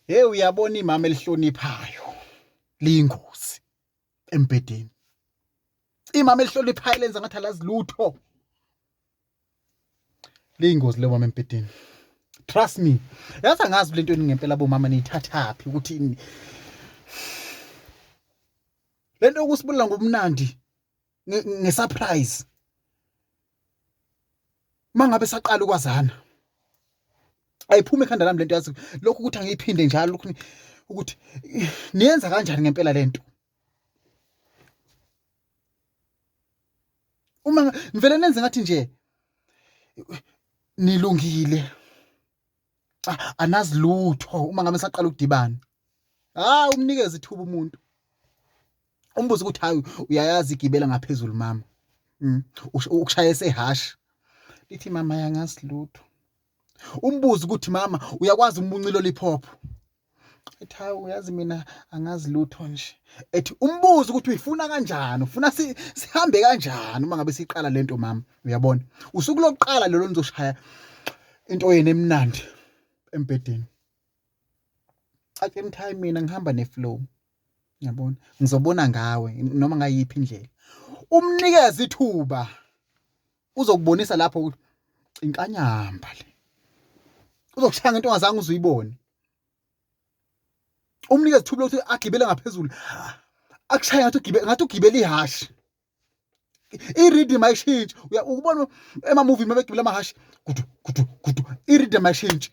Hey uyabona imama elihloniphayo liyingozi embhedeni. Imama elihloniphayo lenza ngathi alazi lutho. Liyingozi leyo mama embhedeni. Trust me. Yazi angazi lento ngempela bomama niyithathaphi ukuthi lento yokusibulala ngobumnandi ngesurprise mangabe saqala ukwazana ayiphuma ekhanda lami lento yazi lokhu ukuthi angiyiphinde njalo lokhu ukuthi niyenza kanjani ngempela lento uma ngivele nenze ngathi nje nilungile anazi lutho uma ngabe saqala ukudibana hayi umnikeze ithuba umuntu umbuze ukuthi hayi uyayazi igibela ngaphezulu mama mm. Ukushaya esehashi lithi mama yangazi lutho umbuze ukuthi mama uyakwazi umunca ilolipop ethi hayi uyazi mina angazi lutho nje ethi umbuze ukuthi uyifuna kanjani ufuna sihambe kanjani uma ngabe siqala lento mama uyabona usuku lokuqala lelo nizoshaya into yena emnandi embhedeni Ake mthayi mina ngihamba neflow yabona ngizobona ngawe noma ngayiphi indlela umnikeze ithuba uzokubonisa lapho ukuthi inkanyamba le uzokushaya ngento ongazange uzuyibone umnikeze ithuba lokuthi agibele ngaphezulu akushaye ngathi ugibe ngathi ugibele ihashi i-rhythm ayishintshi ukubona ema-movie uma begibela amahhashi gudu gudu gudu i-rhythm ayishintshi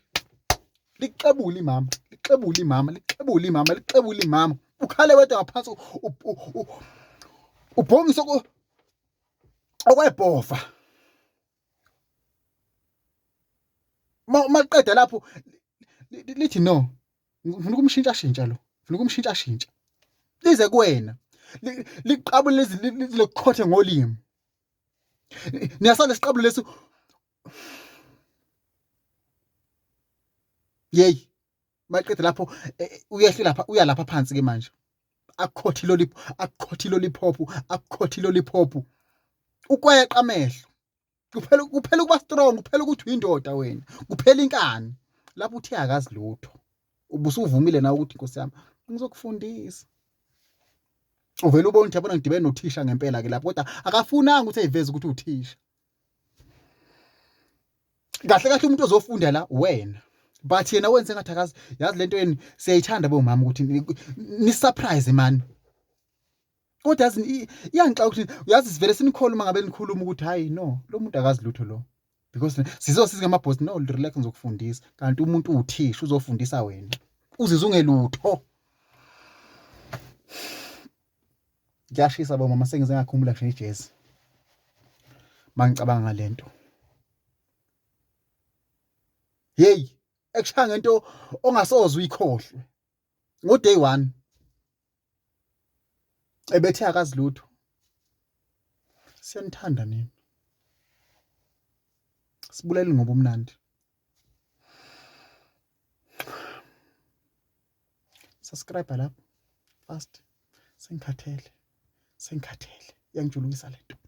lixebule imama lixebule imama lixebule imama lixebule imama ukhale wedwa ngaphansi ubhongise okwebhova maqeda lapho lithi no ngifuna ukumshintsha shintsha lo ngifuna ukumshintsha shintsha lize kuwena liqabule lezi likukhothe ngolimi niyasala isiqabulo lesi yeyi maqeda lapho e, e, uyehle lapha uya lapha phansi ke manje akukhothe ilolipop akukhothe ilolipop akukhothe ilolipop ukweqa amehlo kuphela kuphela ukuba strong kuphela ukuthi uyindoda wena kuphela inkani lapho uthe akazi lutho ubusuvumile nawe ukuthi inkosi yami ngizokufundisa uvela ubona ukuthi yabona ngidibene nothisha ngempela ke lapho kodwa akafunanga ukuthi ayiveze ukuthi uthisha kahle kahle umuntu ozofunda la wena but yena wenze ngathi akazi yazi lento yeni siyayithanda bomama ukuthi ni surprise man kodwa yazi iyangixaka ukuthi uyazi sivele sinikhole uma ngabe nikhuluma ukuthi hayi no lo muntu akazi lutho lo because sizosiza ngama-boss no relax ngizokufundisa kanti umuntu uwuthisha uzofundisa wena uzizwa ungelutho kuyashisa bomama sengize ngakhumula ngisho ijezi mangicabanga ngalento hey ekushaya ngento ongasoze uyikhohlwe ngo day 1 ebethe akazi lutho siyanithanda nina sibulele ngoba umnandi subscribe lapho fast sengikhathele sengikhathele iyangijulukisa lento.